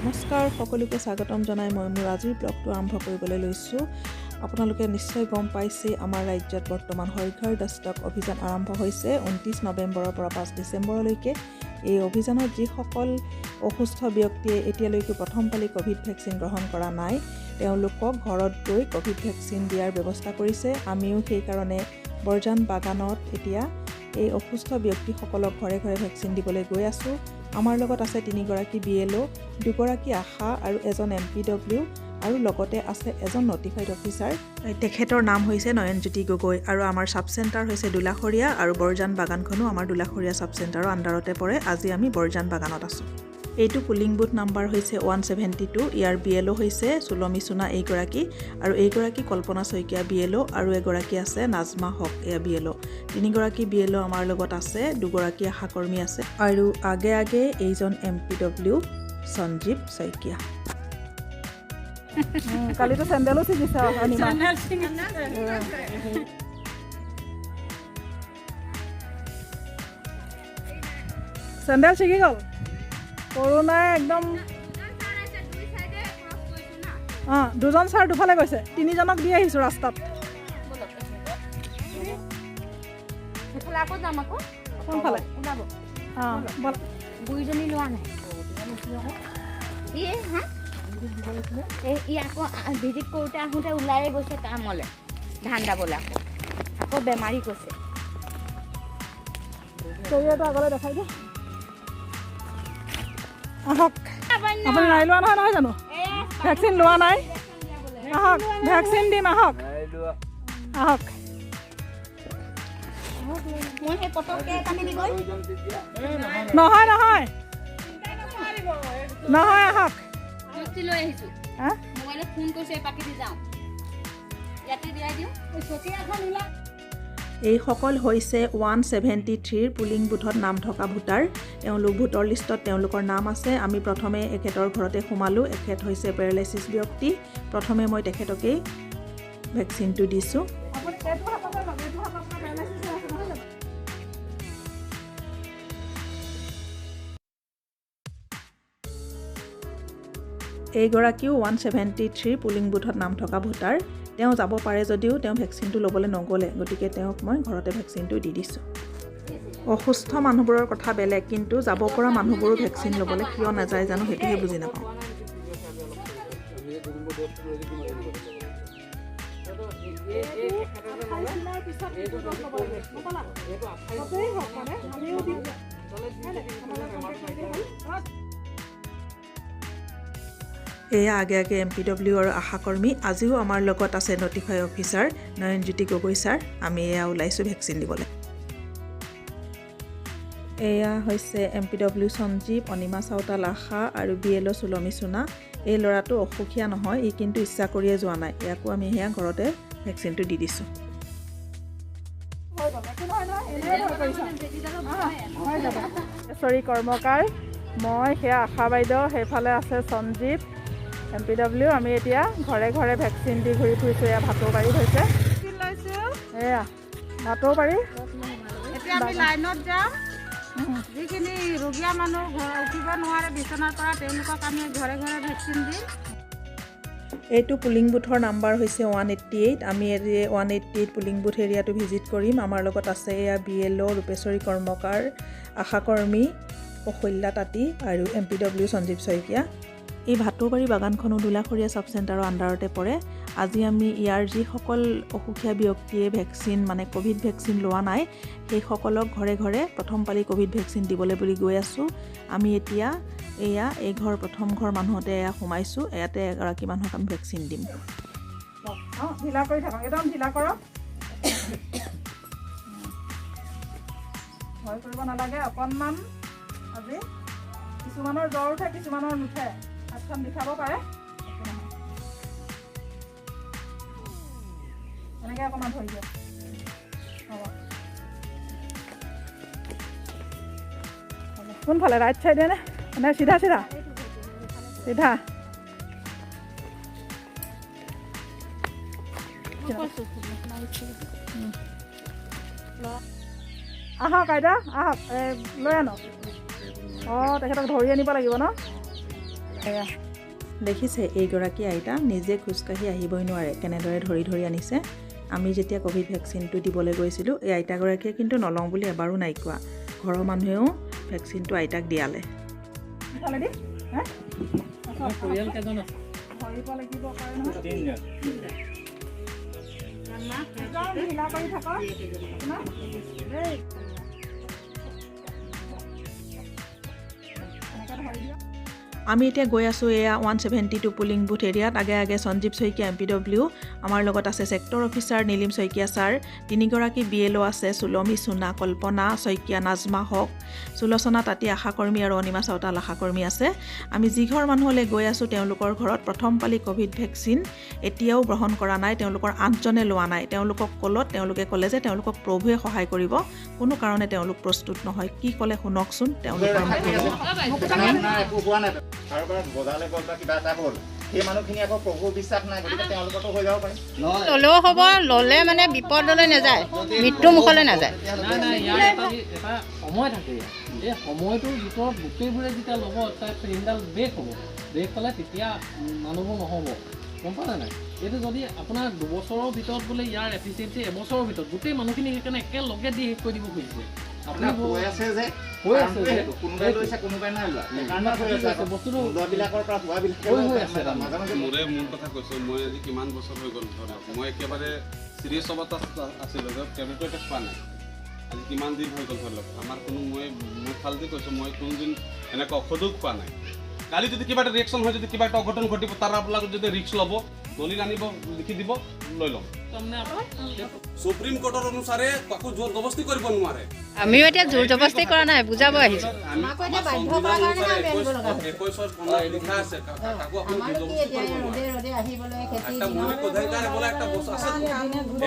নমস্কাৰ, সকলোকে স্বাগতম জনাই মই মোৰ আজিৰ ব্লগটো আৰম্ভ কৰিবলৈ লৈছোঁ। আপোনালোকে নিশ্চয় গম পাইছেই, আমাৰ ৰাজ্যত বৰ্তমান হৰ ঘৰ দস্তক অভিযান আৰম্ভ হৈছে 29 নৱেম্বৰৰ পৰা 5 ডিচেম্বৰলৈকে। এই অভিযানত যিসকল অসুস্থ ব্যক্তিয়ে এতিয়ালৈকে প্ৰথম পালি ক'ভিড ভেকচিন গ্ৰহণ কৰা নাই, তেওঁলোকক ঘৰত গৈ ক'ভিড ভেকচিন দিয়াৰ ব্যৱস্থা কৰিছে। আমিও সেইকাৰণে বৰজান বাগানত এতিয়া এই অসুস্থ ব্যক্তিসকলক ঘৰে ঘৰে ভেকচিন দিবলৈ গৈ আছোঁ। আমাৰ লগত আছে তিনিগৰাকী বিএলঅ', দুগৰাকী আশা আৰু এজন এমপিডব্লিউ আৰু লগতে আছে এজন নটিফাইড অফিচাৰ। তেখেতৰ নাম হৈছে নয়নজ্যোতি গগৈ আৰু আমাৰ ছাব চেণ্টাৰ হৈছে দোলাষৰীয়া আৰু বৰজান বাগানখনো আমাৰ দোলাষৰীয়া ছাব চেণ্টাৰৰ আণ্ডাৰতে পৰে। আজি আমি বৰজান বাগানত আছোঁ। এইটো পুলিং বুথ নাম্বাৰ হৈছে 172। ইয়াৰ বিএলঅ' হৈছে সুলমী চুনা এইগৰাকী আৰু এইগৰাকী কল্পনা শইকীয়া বিএলঅ' আৰু এগৰাকী আছে নাজমা হক, এয়া বিএলঅ'। তিনিগৰাকী বিএলঅ' আমাৰ লগত আছে, দুগৰাকী আশাকৰ্মী আছে আৰু আগে আগে এইজন এমপিডব্লিউ সঞ্জীৱ শইকীয়া। কালিতো চেণ্ডেলো ছিঙিছে। চেণ্ডেল ছিঙি গ'ল। কৰোণাই একদম। অঁ, দুজন ছাৰ দুফালে গৈছে, তিনিজনক দি আহিছোঁ ৰাস্তাত। কোনফালে? অঁ, বুঢ়ীজনী লোৱা নাই। ই আকৌ ভিজিট কৰোঁতে আহোঁতে ওলায়ে গৈছে কামলৈ, ধান দাবলৈ। আকৌ বেমাৰী গৈছে। কেৰিয়াৰটো আগলৈ দেখাই দিয়া। আহক, আপুনি নাই লোৱা নহয়, নহয় জানো? ভেকচিন লোৱা নাই? আহক, ভেকচিন দিম, আহক আহক। নহয় নহয় নহয়, আহক। লৈ আহিছোঁ, মোবাইলত ফোন কৰিছে, পাতি দি যাওঁ, ইয়াতে দিয়াই দিওঁ। এইসকল হৈছে 173ৰ পুলিং বুথত নাম থকা ভোটাৰ। তেওঁলোক ভোটৰ লিষ্টত তেওঁলোকৰ নাম আছে। আমি প্ৰথমে এখেতৰ ঘৰতে সোমালোঁ। এখেত হৈছে পেৰালাইচিছ ব্যক্তি। প্ৰথমে মই তেখেতকেই ভেকচিনটো দিছোঁ। এইগৰাকীও 173 পুলিং বুথত নাম থকা ভোটাৰ। তেওঁ যাব পাৰে যদিও তেওঁ ভেকচিনটো ল'বলৈ নগ'লে, গতিকে তেওঁক মই ঘৰতে ভেকচিনটো দি দিছোঁ। অসুস্থ মানুহবোৰৰ কথা বেলেগ, কিন্তু যাব পৰা মানুহবোৰো ভেকচিন ল'বলৈ কিয় নাযায় জানো, সেইটোহে বুজি নাপাওঁ। এয়া আগে আগে এমপিডব্লিউ আৰু আশাকৰ্মী। আজিও আমাৰ লগত আছে notify officer Nayanjyoti Gogoi sir. আমি এয়া ওলাইছোঁ ভেকচিন দিবলৈ। এয়া হৈছে এমপিডব্লিউ সঞ্জীৱ, অনিমা চাওতাল আশা আৰু বিএলঅ' সুলমী চুনা। এই ল'ৰাটো অসুখীয়া নহয়, ই কিন্তু ইচ্ছা কৰিয়ে যোৱা নাই। ইয়াকো আমি সেয়া ঘৰতে ভেকচিনটো দি দিছোঁ। চৰি কৰ্মকাৰ, মই সেয়া আশা বাইদেউ, সেইফালে আছে সঞ্জীৱ এমপিডব্লিউ। আমি এতিয়া ঘৰে ঘৰে ভেকচিন দি ঘূৰি ফুৰিছোঁ। এয়া ভাটৌবাৰীত হৈছে, এয়া ভাটৌবাৰী। এতিয়া আমি লাইনত যাম। যিখিনি ৰোগীয়া মানুহ উঠিব নোৱাৰে বিচনাৰ পৰা, তেওঁলোকক আমি ঘৰে ঘৰে ভেকচিন দিম। এইটো পুলিং বুথৰ নাম্বাৰ হৈছে 188। আমি 188 পুলিং বুথ এৰিয়াটো ভিজিট কৰিম। আমাৰ লগত আছে এয়া বিএলঅ' ৰূপেশ্বৰী কৰ্মকাৰ, আশাকৰ্মী কৌশল্যা তাঁতী আৰু এমপিডব্লিউ সঞ্জীৱ শইকীয়া। এই ভাটৌবাৰী বাগানখনো দোলাষৰীয়া ছাব চেণ্টাৰৰ আণ্ডাৰতে পৰে। আজি আমি ইয়াৰ যিসকল অসুখীয়া ব্যক্তিয়ে ভেকচিন মানে ক'ভিড ভেকচিন লোৱা নাই, সেইসকলক ঘৰে ঘৰে প্ৰথম পালি ক'ভিড ভেকচিন দিবলৈ বুলি গৈ আছোঁ। আমি এতিয়া এয়া এই ঘৰ প্ৰথম ঘৰ মানুহতে এয়া সোমাইছোঁ। ইয়াতে এগৰাকী মানুহক আমি ভেকচিন দিম। অঁ, ঢিলা কৰি থাকক, একদম ঢিলা কৰক, ভয় কৰিব নালাগে। অকণমান আজি কিছুমানৰ জ্বৰ উঠে, কিছুমানৰ নুঠে। হাতখন বিষাব পাৰে, এনেকৈ অকণমান ধৰি দিয়ক। হ'ব, কোনফালে? ৰাইট চাইডে নে নে চিধা? চিধা চিধা। আহক আইতা, আহক। এই লৈ আনক। অঁ, তেখেতক ধৰি আনিব লাগিব ন? এয়া দেখিছে, এইগৰাকী আইতা নিজে খোজকাঢ়ি আহিবই নোৱাৰে, কেনেদৰে ধৰি ধৰি আনিছে। আমি যেতিয়া ক'ভিড ভেকচিনটো দিবলৈ গৈছিলোঁ, এই আইতাগৰাকীয়ে কিন্তু নলওঁ বুলি এবাৰো নাই কোৱা। ঘৰৰ মানুহেও ভেকচিনটো আইতাক দিয়ালে। ইফালে দি হে পৰিয়াল কেইজন আছে? ধৰিব লাগিব পাৰে নহয়। একদম ঢিলা কৰি থাকক আপোনাৰ দেই। এনেকৈ ধৰি দিয়ক। আমি এতিয়া গৈ আছোঁ এয়া 172 পুলিং বুথ এৰিয়াত। আগে আগে সঞ্জীৱ শইকীয়া MPW, আমাৰ লগত আছে sector officer Nilim Saikia sir, তিনিগৰাকী BLO আছে, সুলমী চুনা, কল্পনা শইকীয়া, নাজমা হক, সুলোচনা তাঁতী আশাকৰ্মী আৰু অনিমা চাওতাল আশাকৰ্মী আছে। আমি যি ঘৰ মানুহলৈ গৈ আছোঁ, তেওঁলোকৰ ঘৰত প্ৰথম পালি ক'ভিড ভেকচিন এতিয়াও গ্ৰহণ কৰা নাই। তেওঁলোকৰ 8জনে লোৱা নাই। তেওঁলোকক ক'লত তেওঁলোকে ক'লে যে তেওঁলোকক প্ৰভুৱে সহায় কৰিব, কোনো কাৰণে তেওঁলোক প্ৰস্তুত নহয়। কি ক'লে শুনকচোন তেওঁলোকৰ মুখেৰে। নাই, একো হোৱা নাই। কাৰোবাৰ বজাৰলৈ গ'ল বা কিবা এটা হ'ল, সেই মানুহখিনি আকৌ প্ৰভু বিশ্বাস নাই, গতিকে তেওঁলোকতো হৈ যাব পাৰে। ল'লেও হ'ব, ল'লে মানে বিপদলৈ নাযায়, মৃত্যু মুখলৈ নাযায়। নাই নাই, ইয়াৰ এটা সময় থাকে। ইয়াৰ এই সময়টোৰ ভিতৰত গোটেইবোৰে যেতিয়া ল'ব, তাৰ চেইনডাল ব্ৰেক হ'ব। ব্ৰেক হ'লে তেতিয়া মানুহবোৰ নহ'ব, গম পালে নাই? এইটো যদি আপোনাৰ 2 বছৰৰ ভিতৰত বোলে ইয়াৰ এফিচিয়েঞ্চি এবছৰৰ ভিতৰত গোটেই মানুহখিনি, সেইকাৰণে একেলগে দি শেষ কৰি দিব খুজিছে। আপুনি আপোনাৰ হৈ আছে যে হৈ আছে কাৰণটোৱে যে। সেইটো। কোনোবাই লৈছে, কোনোবাই নাই লোৱা, সেইকাৰণে হৈ আছে আকৌ। বস্তুটো নোলোৱাবিলাকৰ পৰা হোৱাবিলাকে হৈ হৈ আছে তাৰমানে। মাজে মাজে। মোৰ কথা কৈছোঁ, মই আজি কিমান বছৰ হৈ গ'ল, ধৰক মই একেবাৰে চিৰিয়াছ অৱস্থাত আছিলোঁ যে টেবলেটো এটা খোৱা নাই। আজি কিমান দিন হৈ গ'ল, ধৰি লওক আমাৰ কোনো মই ফাল্টি কৈছোঁ, মই কোনোদিন এনেকুৱা ঔষধো খোৱা নাই। কালি যদি কিবা এটা ৰিয়েকশ্যন হয়, যদি কিবা এটা অঘটন ঘটিব, তাৰ আপোনালোকে যদি ৰিস্ক ল'ব, দলিল আনিব, লিখি দিব, লৈ ল'ম। তাৰমানে সুপ্ৰিম কোৰ্টৰ অনুসাৰে কাকো জোৰ জবস্তি কৰিব নোৱাৰে। আমিও এতিয়া জোৰ জবস্তি কৰা নাই, বুজাব আহিছোঁ। আমাৰ সংবিধান অনুসাৰে 21ৰ লিখা আছে, কাকো আপুনি জোৰ জবস্তি কৰিব নোৱাৰে। একটা মৌলিক অধিকাৰ বোলা একটা বস্তু আছে।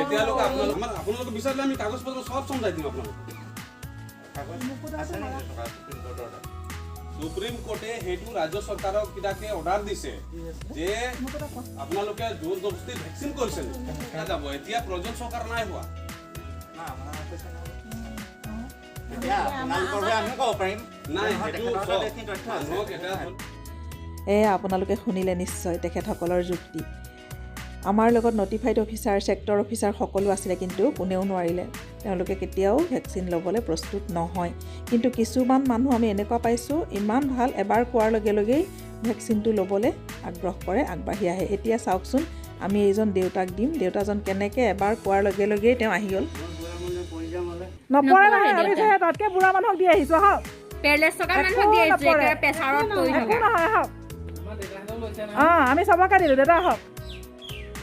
এতিয়ালৈকে আপোনালোক আমাৰ আপোনালোকে বিচাৰিলে আমি কাগজ পত্ৰ চব চমজাই দিম আপোনালোক। আছে নেকি টকা সুপ্ৰিম কোৰ্টৰ তাত? সুপ্ৰিম কোৰ্টে সেইটো ৰাজ্য চৰকাৰক কিটাকে অৰ্ডাৰ দিছে যে আপোনালোকে জোৰ জবস্তি ভেকচিন কৰিছে নেকি? যাব এতিয়া প্ৰয়োজন চৰকাৰ নাই হোৱা। না, আমাৰ আছে নহয়। এতিয়া আপোনালোকৰ হৈ আমিও ক'ব পাৰিম। নাই, সেইটো তেখেতৰ চাওক, তাত এইখিনি তথ্য আছে। মানুহক এটা এয়া আপোনালোকে শুনিলে নিশ্চয় তেখেতসকলৰ যুক্তি। আমাৰ লগত নটিফাইড অফিচাৰ, ছেক্টৰ অফিচাৰ সকলো আছিলে, কিন্তু কোনেও নোৱাৰিলে। তেওঁলোকে কেতিয়াও ভেকচিন ল'বলৈ প্ৰস্তুত নহয়। কিন্তু কিছুমান মানুহ আমি এনেকুৱা পাইছোঁ, ইমান ভাল, এবাৰ কোৱাৰ লগে লগেই ভেকচিনটো ল'বলৈ আগ্ৰহ কৰে, আগবাঢ়ি আহে। এতিয়া চাওকচোন, আমি এইজন দেউতাক দিম। দেউতাজন কেনেকৈ এবাৰ কোৱাৰ লগে লগেই তেওঁ আহি গ'ল। নপৰে। নপৰে। নহয়, আমি দেউতা। যে তাতকৈ বুঢ়া মানুহক দি আহিছোঁ, আহক। পেৰেলাইছ থকা একো মানুহক দি আহিছোঁ। নপৰে। একেবাৰে প্ৰেছাৰত পৰি একো থকা। নহয়, আহক। আমাৰ দেউতাহঁতেও লৈছে নহয়। অঁ, আমি চবকে দিলোঁ। দেউতা, আহক।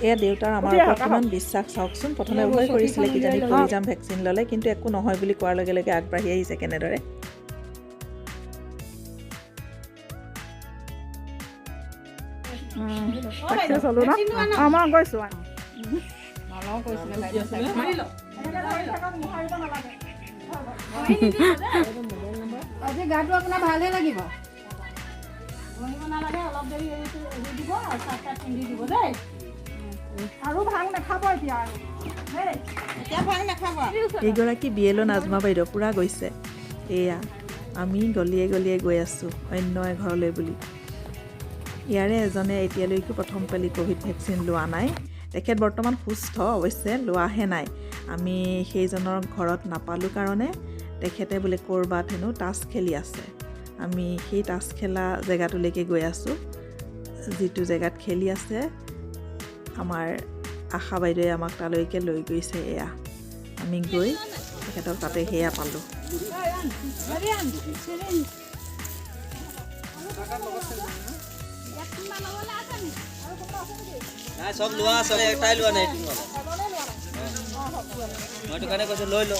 এয়া দেউতাৰ আমাৰ উঠি ওপৰত আহক, আহক। কিমান বিশ্বাস চাওকচোন। প্ৰথমে ভয় কৰিছিলে, কিজানি পৰি যাম ভেকচিন ল'লে, কিন্তু একো নহয় বুলি কোৱাৰ লগে লগে আগবাঢ়ি আহিছে কেনেদৰে। চাকচেছ হ'লো ন? অঁ, মই গৈছোঁ। নলওঁ কৈছিলে। কি আছিলে? মোহাৰিব নালাগে। আজি গাটো আপোনাৰ ভালহে লাগিব। ঘঁহিব নালাগে, অলপ দেৰি এৰি দিব আৰু চাৰ্ট তাত পিন্ধি দিব দেই। আৰু ভাং নাখাব এতিয়া আৰু দেই। এতিয়া ভাং নাখাব। এইগৰাকী BLO Najma বাইদেউ পূৰা গৈছে। এয়া আমি গলিয়ে গলিয়ে গৈ আছোঁ অন্য এঘৰলৈ বুলি। ইয়াৰে এজনে এতিয়ালৈকে প্ৰথম পালি ক'ভিড ভেকচিন লোৱা নাই। তেখেত বৰ্তমান সুস্থ অৱশ্যে, লোৱাহে নাই। আমি সেইজনৰ ঘৰত নাপালোঁ কাৰণে তেখেতে বোলে ক'ৰবাত হেনো তাচ খেলি আছে। আমি সেই তাচ খেলা জেগাটোলৈকে গৈ আছোঁ, যিটো জেগাত খেলি আছে। আমাৰ আশা বাইদেৱে আমাক তালৈকে লৈ গৈছে। এয়া আমি গৈ তেখেতক তাতে সেয়া পালোঁ। নাই, চব লোৱা আছে, এটাই লোৱা নাই, এইটো লোৱা নাই। মই এইটো কাৰণে কৈছোঁ, লৈ ল।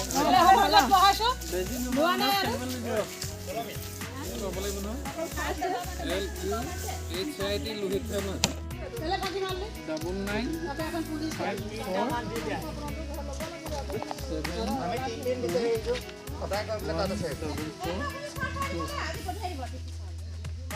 LUHIT Lohit ন 9954 7 আমি তিনিদিন বিচাৰি আহিছোঁ, সদায় গৈ পেলাই তাত আছে। 4 4 2।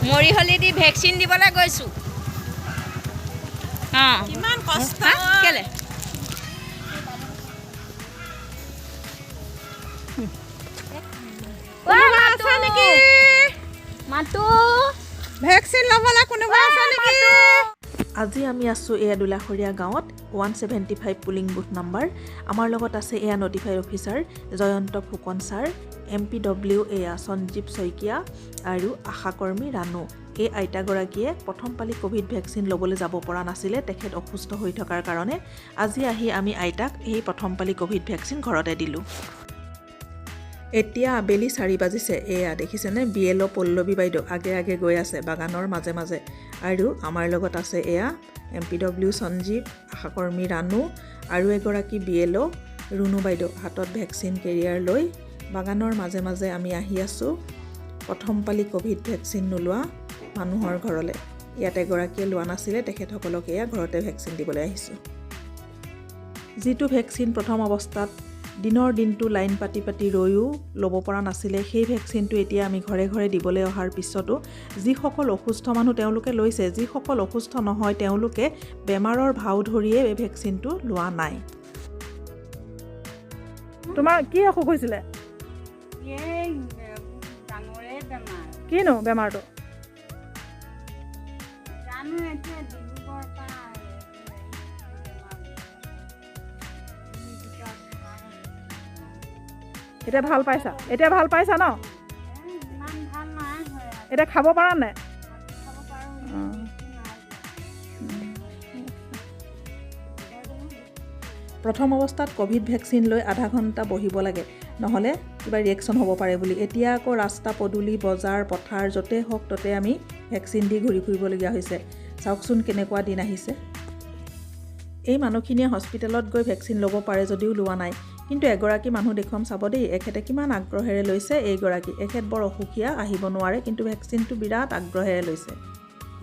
মৰিহলি দি ভেকচিন দিবলৈ গৈছো। কিমান কষ্ট কেলে আজি আমি আছো এয়া দোলাখৰীয়া গাঁৱত 175 পুলিং বুথ নাম্বাৰ। আমাৰ লগত আছে এয়া notified officer Jayanta Phukan sir, MPW এয়া সঞ্জীৱ শইকীয়া আৰু আশাকৰ্মী ৰাণু। এই আইতাগৰাকীয়ে প্ৰথম পালি ক'ভিড ভেকচিন ল'বলৈ যাব পৰা নাছিলে, তেখেত অসুস্থ হৈ থকাৰ কাৰণে আজি আহি আমি আইতাক এই প্ৰথম পালি ক'ভিড ভেকচিন ঘৰতে দিলোঁ। এতিয়া আবেলি 4 বাজিছে। এয়া দেখিছেনে BLO Pallavi বাইদেউ আগে আগে গৈ আছে বাগানৰ মাজে মাজে, আৰু আমাৰ লগত আছে এয়া MPW Sanjeev, আশাকৰ্মী ৰাণু আৰু এগৰাকী BLO Runu বাইদেউ। হাতত ভেকচিন কেৰিয়াৰ লৈ বাগানৰ মাজে মাজে আমি আহি আছোঁ প্ৰথম পালি ক'ভিড ভেকচিন নোলোৱা মানুহৰ ঘৰলৈ। ইয়াত এগৰাকীয়ে লোৱা নাছিলে, তেখেতসকলক এয়া ঘৰতে ভেকচিন দিবলৈ আহিছোঁ। যিটো ভেকচিন প্ৰথম অৱস্থাত দিনৰ দিনটো লাইন পাতি পাতি ৰৈও ল'ব পৰা নাছিলে, সেই ভেকচিনটো এতিয়া আমি ঘৰে ঘৰে দিবলৈ অহাৰ পিছতো যিসকল অসুস্থ মানুহ তেওঁলোকে লৈছে, যিসকল অসুস্থ নহয় তেওঁলোকে বেমাৰৰ ভাও ধৰিয়ে এই ভেকচিনটো লোৱা নাই। তোমাৰ কি অসুখ হৈছিলে? কিনো বেমাৰটো? এতিয়া ভাল পাইছা? এতিয়া ভাল পাইছা ন? এতিয়া খাব পাৰা নাই? প্ৰথম অৱস্থাত ক'ভিড ভেকচিন লৈ আধা ঘণ্টা বহিব লাগে, নহ'লে কিবা ৰিয়েকশ্যন হ'ব পাৰে বুলি। এতিয়া আকৌ ৰাস্তা পদূলি, বজাৰ, পথাৰ য'তে হওক ত'তে আমি ভেকচিন দি ঘূৰি ফুৰিবলগীয়া হৈছে। চাওকচোন কেনেকুৱা দিন আহিছে। এই মানুহখিনিয়ে হস্পিটেলত গৈ ভেকচিন ল'ব পাৰে যদিও লোৱা নাই, কিন্তু এগৰাকী মানুহ দেখুৱাম চাব দেই, এখেতে কিমান আগ্ৰহেৰে লৈছে। এইগৰাকী এখেত বৰ অসুখীয়া, আহিব নোৱাৰে, কিন্তু ভেকচিনটো বিৰাট আগ্ৰহেৰে লৈছে।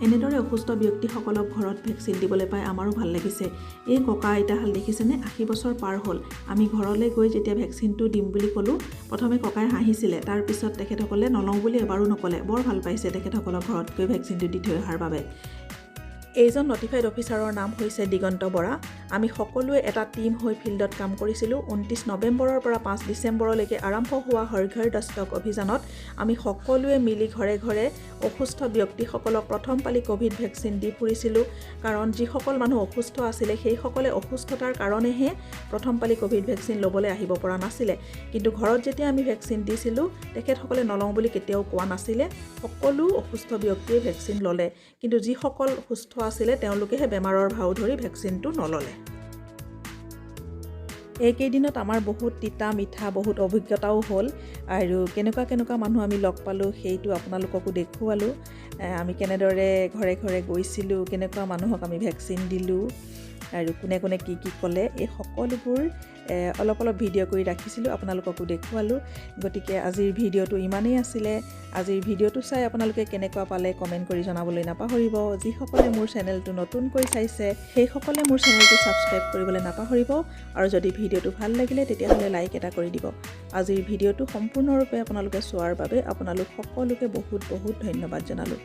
এনেদৰে অসুস্থ ব্যক্তিসকলক ঘৰত ভেকচিন দিবলৈ পাই আমাৰো ভাল লাগিছে। এই ককা আইতাহাল দেখিছেনে, 80 বছৰ পাৰ হ'ল। আমি ঘৰলৈ গৈ যেতিয়া ভেকচিনটো দিম বুলি ক'লোঁ, প্ৰথমে ককাই হাঁহিছিলে, তাৰপিছত তেখেতসকলে নলওঁ বুলি এবাৰো নক'লে। বৰ ভাল পাইছে তেখেতসকলক ঘৰত গৈ ভেকচিনটো দি থৈ অহাৰ বাবে। এইজন নটিফাইড অফিচাৰৰ নাম হৈছে দিগন্ত বৰা। আমি সকলোৱে এটা টীম হৈ ফিল্ডত কাম কৰিছিলোঁ। 29 নৱেম্বৰৰ পৰা 5 ডিচেম্বৰলৈকে আৰম্ভ হোৱা হৰ ঘৰ দস্তক অভিযানত আমি সকলোৱে মিলি ঘৰে ঘৰে অসুস্থ ব্যক্তিসকলক প্ৰথম পালি ক'ভিড ভেকচিন দি ফুৰিছিলোঁ। কাৰণ যিসকল মানুহ অসুস্থ আছিলে সেইসকলে অসুস্থতাৰ কাৰণেহে প্ৰথম পালি ক'ভিড ভেকচিন ল'বলৈ আহিব পৰা নাছিলে, কিন্তু ঘৰত যেতিয়া আমি ভেকচিন দিছিলোঁ তেখেতসকলে নলওঁ বুলি কেতিয়াও কোৱা নাছিলে। সকলো অসুস্থ ব্যক্তিয়ে ভেকচিন ল'লে, কিন্তু যিসকল সুস্থ আছিলে তেওঁলোকেহে বেমাৰৰ ভাও ধৰি ভেকচিনটো নল'লে। এইকেইদিনত আমাৰ বহুত তিতা মিঠা বহুত অভিজ্ঞতাও হ'ল, আৰু কেনেকুৱা কেনেকুৱা মানুহ আমি লগ পালোঁ সেইটো আপোনালোককো দেখুৱালোঁ। আমি কেনেদৰে ঘৰে ঘৰে গৈছিলোঁ, কেনেকুৱা মানুহক আমি ভেকচিন দিলোঁ, আৰু কোনে কোনে কি কি ক'লে, এই সকলোবোৰ অলপ অলপ ভিডিঅ' কৰি ৰাখিছিলোঁ, আপোনালোককো দেখুৱালোঁ। গতিকে আজিৰ ভিডিঅ'টো ইমানেই আছিলে। আজিৰ ভিডিঅ'টো চাই আপোনালোকে কেনেকুৱা পালে কমেণ্ট কৰি জনাবলৈ নাপাহৰিব। যিসকলে মোৰ চেনেলটো নতুনকৈ চাইছে সেইসকলে মোৰ চেনেলটো ছাবস্ক্ৰাইব কৰিবলৈ নাপাহৰিব, আৰু যদি ভিডিঅ'টো ভাল লাগিলে তেতিয়াহ'লে লাইক এটা কৰি দিব। আজিৰ ভিডিঅ'টো সম্পূৰ্ণৰূপে আপোনালোকে চোৱাৰ বাবে আপোনালোক সকলোকে বহুত বহুত ধন্যবাদ জনালোঁ।